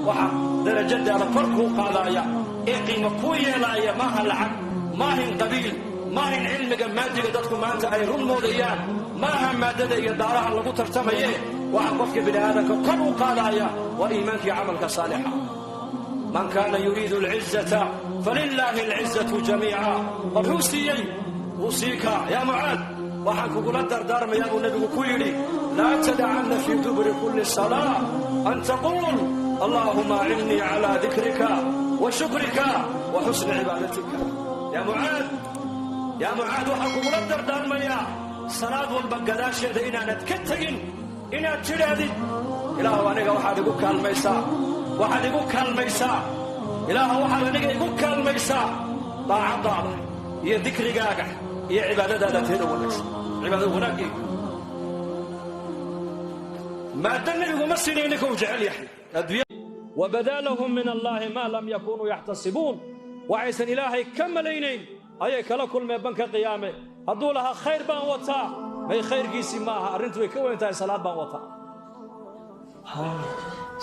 Waxa darajadaada kor kuu qaadaaya ee qiimo kuu yeelaaya maaha lacag, maahin qabiil, maahin cilmiga maadiga dadku maanta ay run moodayaan, maaha maadada iyo daaraha lagu tartamaye. Waxa qofka bini aadamka kor u qaadaaya waa iimaankii camalka saalixa. Man kaana yuriidu alcizata falilaahi alcizatu jamiica. Wuxuu siiyey uusiika yaa Mucaad, waxaan kugula dardaarmayaa buu nebigu ku yidhi, laa tadacanna fii duburi kulli salaa an taquul allaahuma acinnii calaa dikrika wa shukrika wa xusni cibaadatika. Yaa Mucaad, yaa Mucaad, waxaan kugula dardaarmayaa salaad walba gadaasheeda inaanad ka tegin inaad tidhaahdid, Ilaahu aniga waxaad igu kaalmaysaa, waxaad igu kaalmaysaa, Ilaahu waxaad aniga igu kaalmaysaa daacaddaada iyo dikrigaaga iyo cibaadadaada teeda wanaagsan, cibaadada wanaaggeega. Maadda nebigu ma siinayn ninka uu jecel yahay. Wabadaa lahum min allaahi maa lam yakunuu yaxtasibuun. Waxaysan Ilaahay ka malaynayn ayay kala kulmeen banka qiyaame. Hadduu lahaa khayr baan wataa, may khayrkiisii ma aha, arrintu way ka weyn tahay. Salaad baan wataa,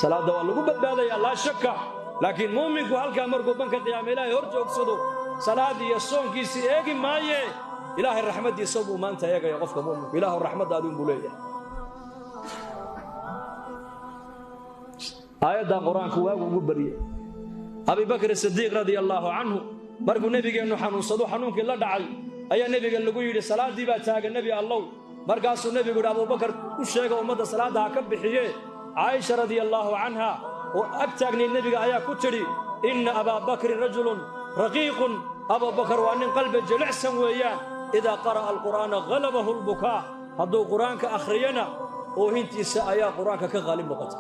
salaadda waa lagu badbaadayaa, laa shaka, laakiin muuminku halkaa markuu banka qiyaame Ilaahay hor joogsado, salaad iyo soonkiisii eegi maaye, Ilaahay raxmaddiisa buu maanta eegaya qofka muuminku. Ilaahu raxmaddaadi unbuu leeyahay. Aayaddan qur-aanku waagu ugu baryey Abibakr Sidiiq radia allaahu canhu. Markuu nebigeennu xanuunsado, xanuunkii la dhacay, ayaa nebiga lagu yidhi, salaaddii baa taagan, Nebi Allow. Markaasuu nebigu yidhi, Abuubakar u sheega ummadda salaadda ha ka bixiye. Caaisha radia allaahu canha oo ag taagnayd nebiga ayaa ku tidhi, inna abaa bakrin rajulun raqiiqun, Abuubakar waa nin qalbi jilicsan weeyaan, idaa qara'a alqur'aana halabahu lbukaa, hadduu qur-aanka akhriyana oohintiisa ayaa qur-aanka ka qaalib noqota.